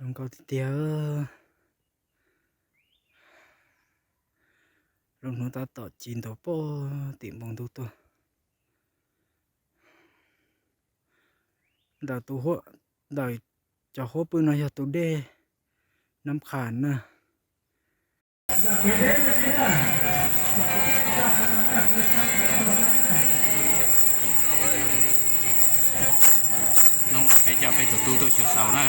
Zoo nkauj tiag tiag. Lub hnub tab tom ci ntawd pog tim npoo ntuj tuaj. Ntawm tus, ntawm cov huab pw no yog tus dej Nab Qhas na. Hnub no peb coj peb tus tub tuaj xyuas xaus na.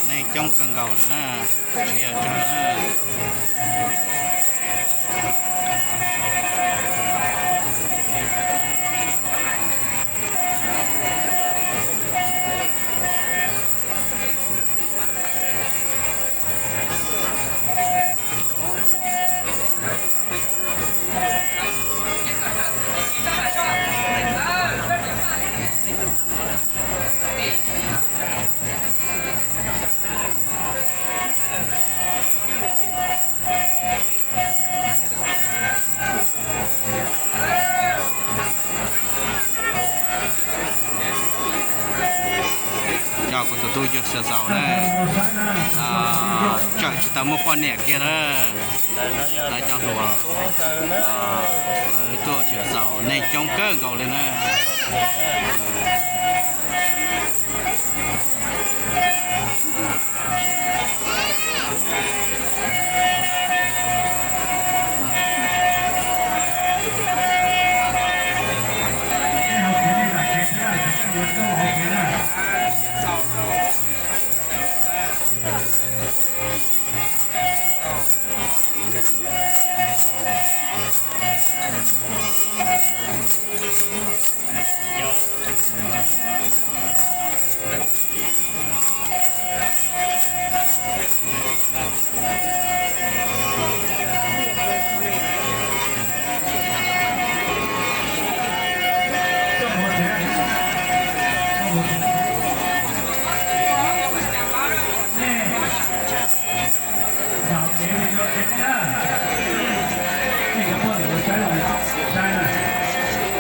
Neeg coob kawg nkaus li na. Coj kuv tus tub yawg xyuas xaus na, tsawm tsis tau muaj poj niam kiag na. Lawv cov hluas, lawv tuaj xyuas xaus neeg coob kawg nkaus li na.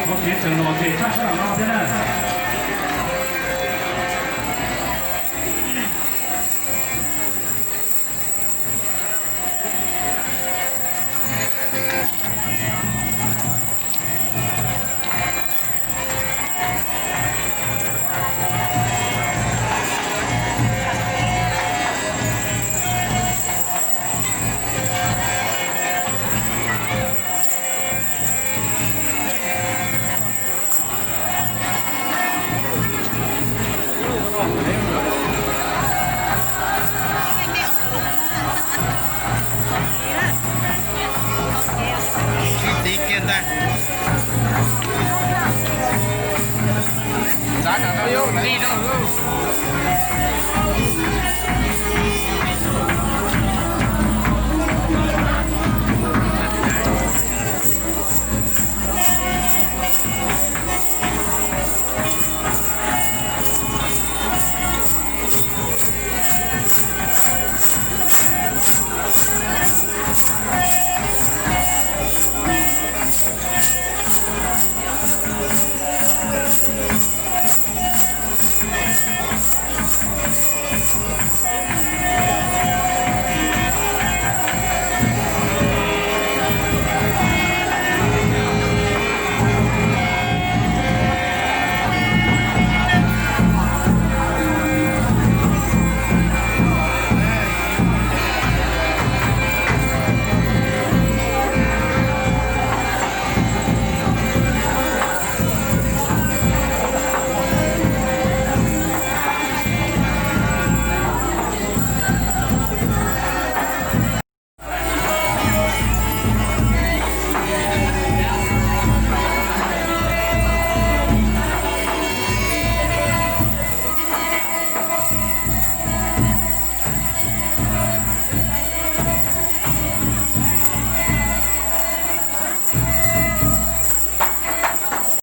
Ua kev txawm los ces tshaj sab no thiab na.